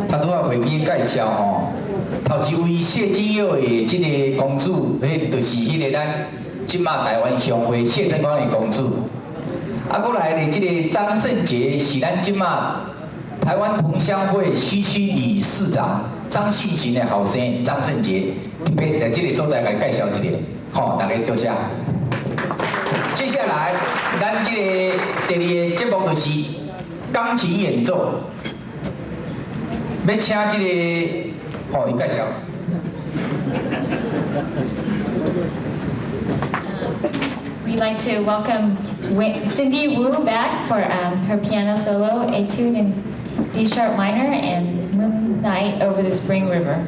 頭拄仔袂記介紹吼，頭一位謝金佑的這个公主，彼就是彼个咱這馬台灣商會謝正光的公主。啊，閣來的這个張勝傑是咱這馬台灣同鄉會西區理事長張信行的後生張勝傑，特別來這个所在來介紹一下，吼，大家多謝。接下來，咱這个第二个節目就是鋼琴演奏，欲請這个，吼，伊介紹。 We'd like to welcome Cindy Wu back for her piano solo, Etude in D sharp minor and Moon Night over the Spring River.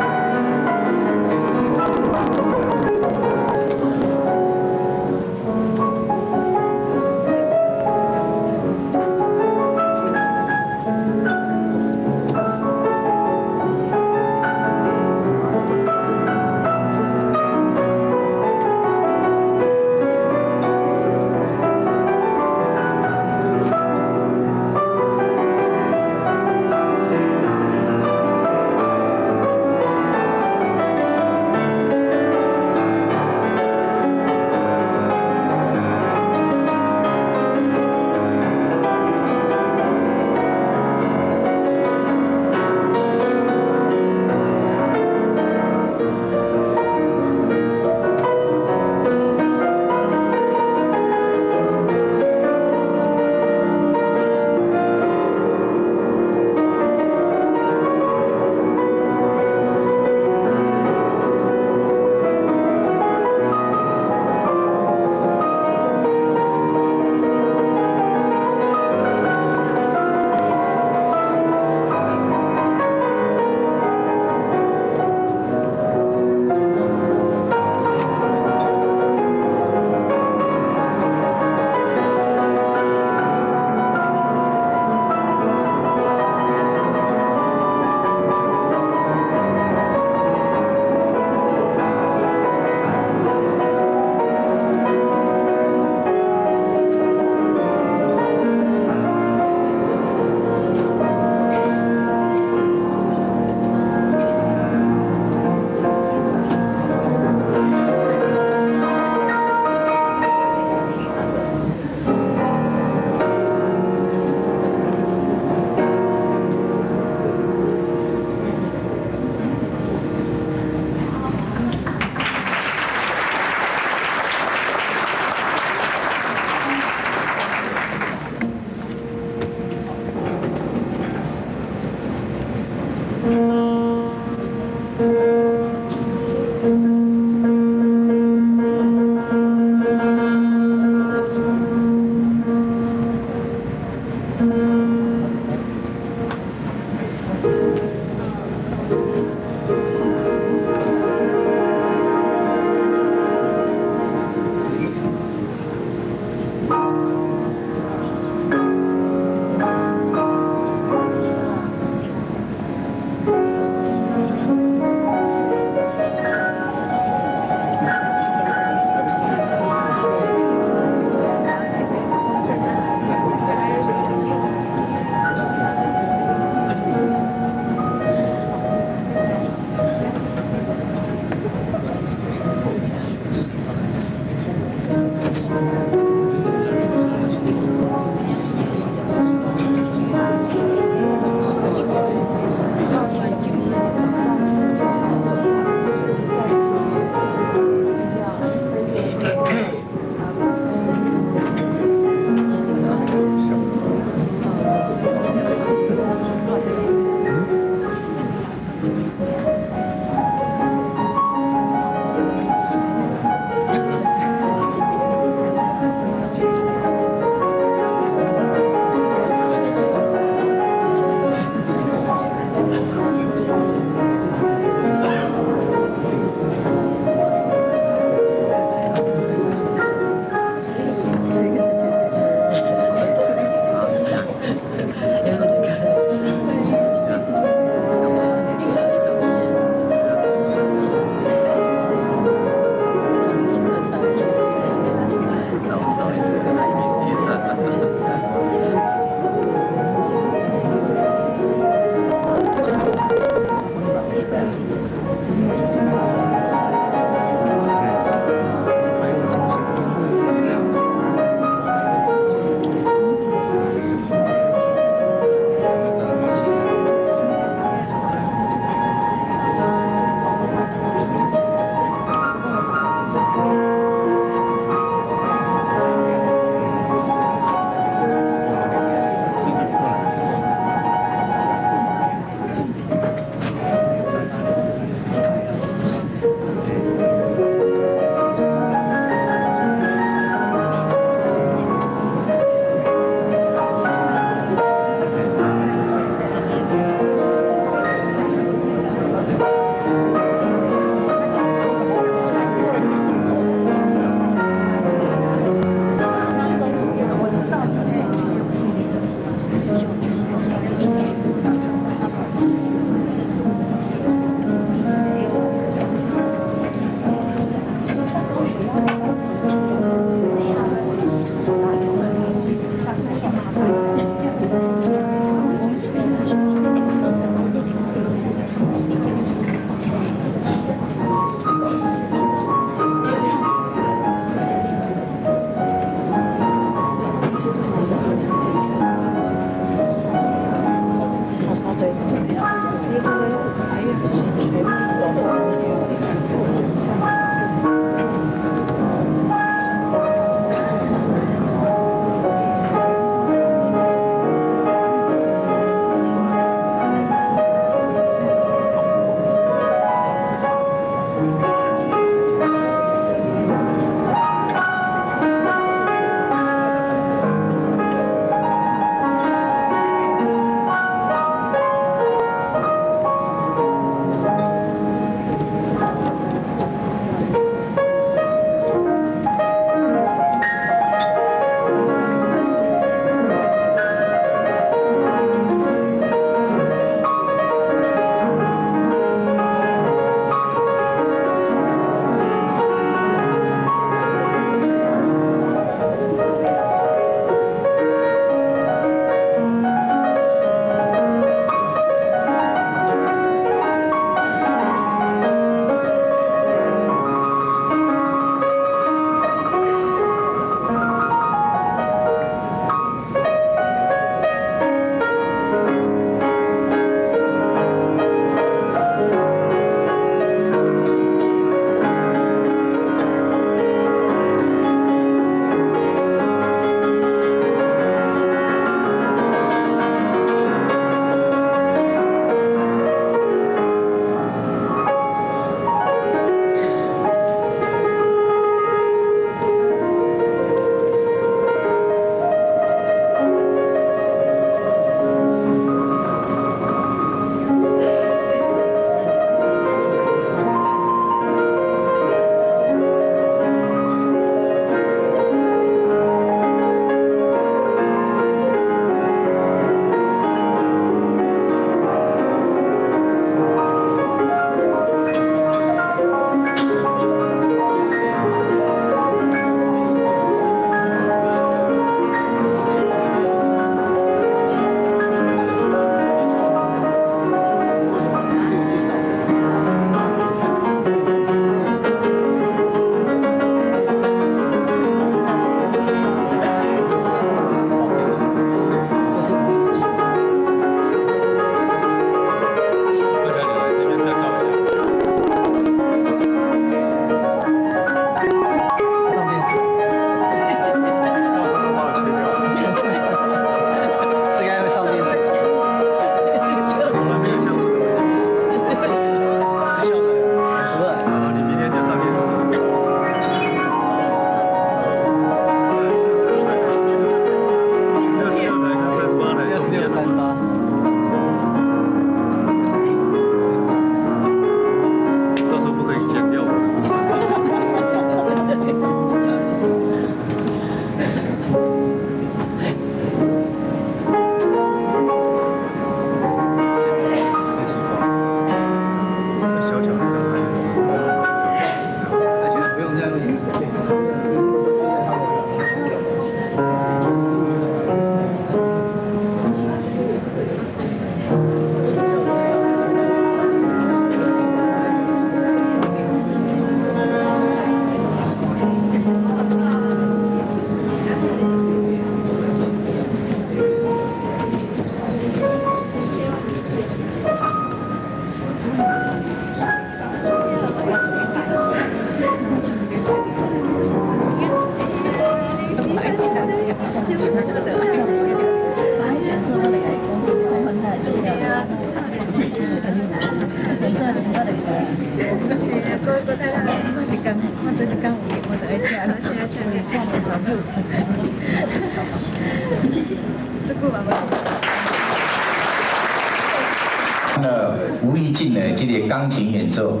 玉靜的這個鋼琴演奏，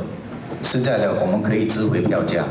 實在的，我們可以值回票價。